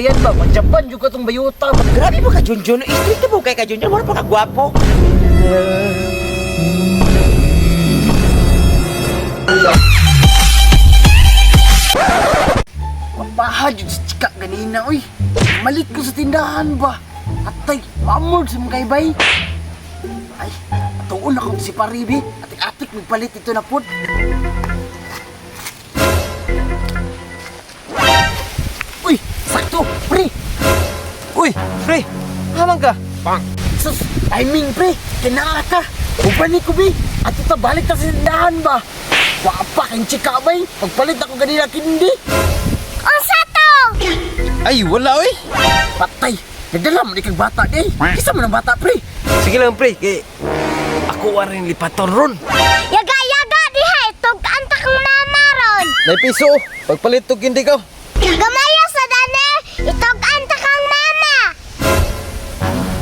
Yan ba, magjapan jud ka tong bayuta. Grabe mo ka, Junjun. Straight mo kay ka, Junjun. Wala pa ka gwapo. Mapaha jud si chika ganina oy. Malit ko sa tindahan ba. Atay, mamord sa mga kaybay. Ay, tuon ako si Paribi. Atik-atik magpalit ito na pod. Uy, sakto, pre. Uy, pre! Hamang ka! Sus, timing pre. Kinaa ka. Uban ni ko bi. At ito balik ta sa tindahan ba. Wapa kang chika bay. Pagpalit ako ganina kindi. Unsa to? Ay, wala oy! Patay! Nagdala mo ni kag bata di. Kisa man ang bata pre. Sige lang pre, kay ako waring lipaton ron. Yaga-yaga diha itug-an ta kang mama ron. Nay piso, oh. Pagpalit og hindi ka. Gamaya sa dane, itug-an ta kang mama.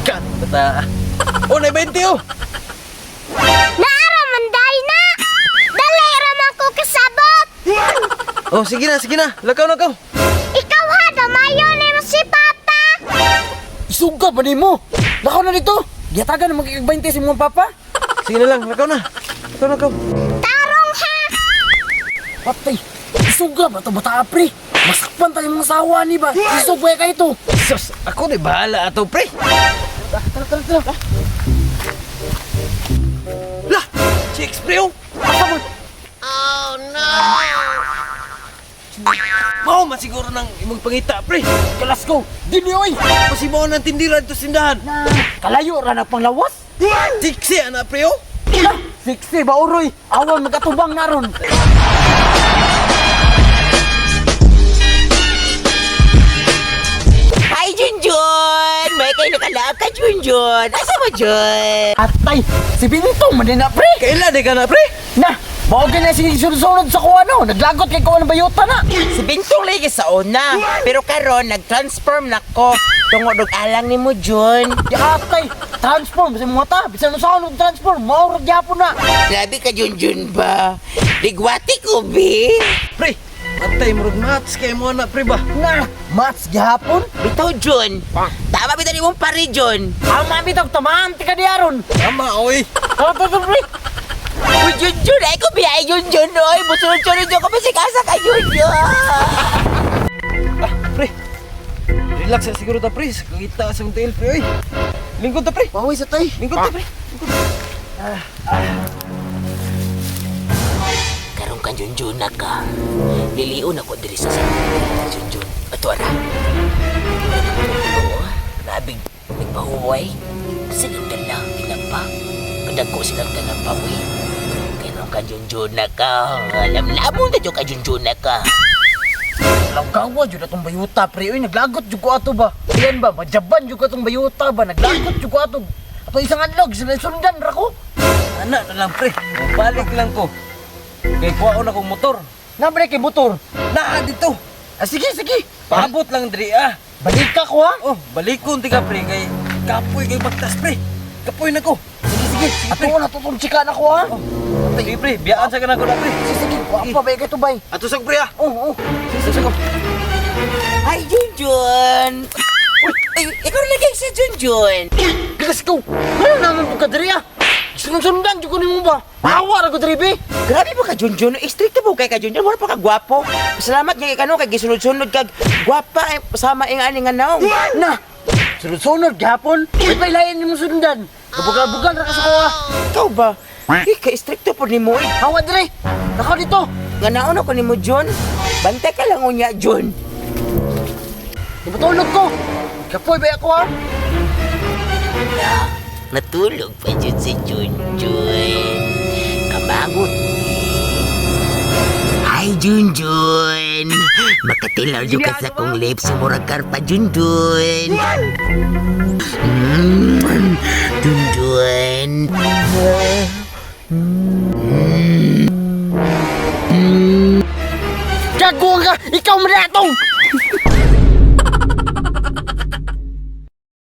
Kat, bata. Oh, nay 20 oh. Naara man day na. Dali ra man ko kasabot. Oh, sige na, sige na. Lakaw na ka. Ikaw ha, damayo nimo si papa. Isuga pa nimo. Lakaw na dito. Giyatagan na magkikag 20 sa imong papa. Sige na lang, lakaw na. Lakaw na ka. Tarong ha. Patay! Isuga ba ito bata pre? Masakpan tayo mga sawa ni ba? Isug ba kayo ito? Sus, ako ni bahala ato pre. Tara, tara, tara. Lah, chicks pre oh. Asa mo? Mao man siguro ng imong pangita pre. Kalas ko. Dili oy. Pasibaw ng tindira dito sa tindahan. Na, kalayo ra na panglawas. Siksi ana pre oh. Na, siksi ba uroy? Awan magatubang na ron. Hi, Junjun! May kayo nakalaab ka, Junjun. Asa mo, Jun? Atay, si Bintong man din na pre. Kailan di ka na pre? Na, mao ganyan sinisunod sa kuha no. Naglagot kay kuha ng bayuta na. Si Bintong lagi sa una. Pero karon nag-transform na ko. Tungod og alang nimo, Jun. Di atay, transform sa mga ta. Bisan unsa og transform, mao ra gyapon na. Grabe ka, Junjun ba? Ligwati ko, bi. Pre, antay murag mats kay mo na pre ba? Na, mats gyapon. Bitaw, Jun. Tama bitaw ni mong pare, Jun. Tama bitaw tamaan ti ka di aron. Tama oy. Tara tara pre. Uy, Junjun, ay ko biya, Junjun, oy. Musunod-sunod ko pa si ka, Junjun. Ah, pre. Relax na siguro ta pre. Kita sa tail pre oy. Lingkod ta pre. Paway sa tay. Lingkod ta pre. Karon ka, Junjun, na ka. Lilion ako diri sa sa Junjun. Ato ara. Oo, nabig nagpahuway. Silang dala, tinapa. Kadagko silang tinapa, uy. Karon ka, Junjun, na ka. Alam lamon na ka, Junjun, na ka. Lagawa jud atong bayuta pre oy, naglagot jud ko ato ba. Ayan ba, majaban jud ko atong bayuta ba, naglagot jud ko ato. Ato isang adlaw sundan ra ko. Ana na lang pre. Balik lang ko. Kay kuwaon akong motor. Nabre kay motor. Naa dito. Ah, sige sige. Paabot lang diri ah. Balik ka ko ha. Oh, balikon ti ka pre kay kapoy kay bagtas pre. Kapoy na ko. Sige sige. Ato na tutong chika na ko ha. Sige pre, biyaan sa kanang ko na pre. Sige sige, wa pa ba kay tubay. Ato sa pre ah. Oh, oh. Sige sige. Ay, Junjun! Uy, ay, ikaw lagi sa Junjun. Gilas ko. Ano naman po ka diri ah? Sundan jud ko nimo ba? Awa ra ko diri be. Grabe mo ka, Junjun. Stricto mo kay ka, Junjun. Wala pa ka gwapo. Salamat nga kay kano, kay gisunod-sunod kag gwapa eh, sama ing ani nga naong. Na. Sunod-sunod gihapon. May pailayan nimo sundan. Kabugal-bugal ra ka sa kuha. Ikaw ba? Eh, kay stricto po ni mo eh. Hawa diri. Nakaw dito. Nga naon ako ni mo, Jun. Bantay ka lang unya, Jun. Ipatulog ko. Kapoy ba ako ha? Na, natulog pa dyan si Junjun. Kamangot. Hi, Junjun. Makatilaw yung ka sa kong lips. Murag karpa, Junjun. Junjun. Gago ka! Ikaw man atong!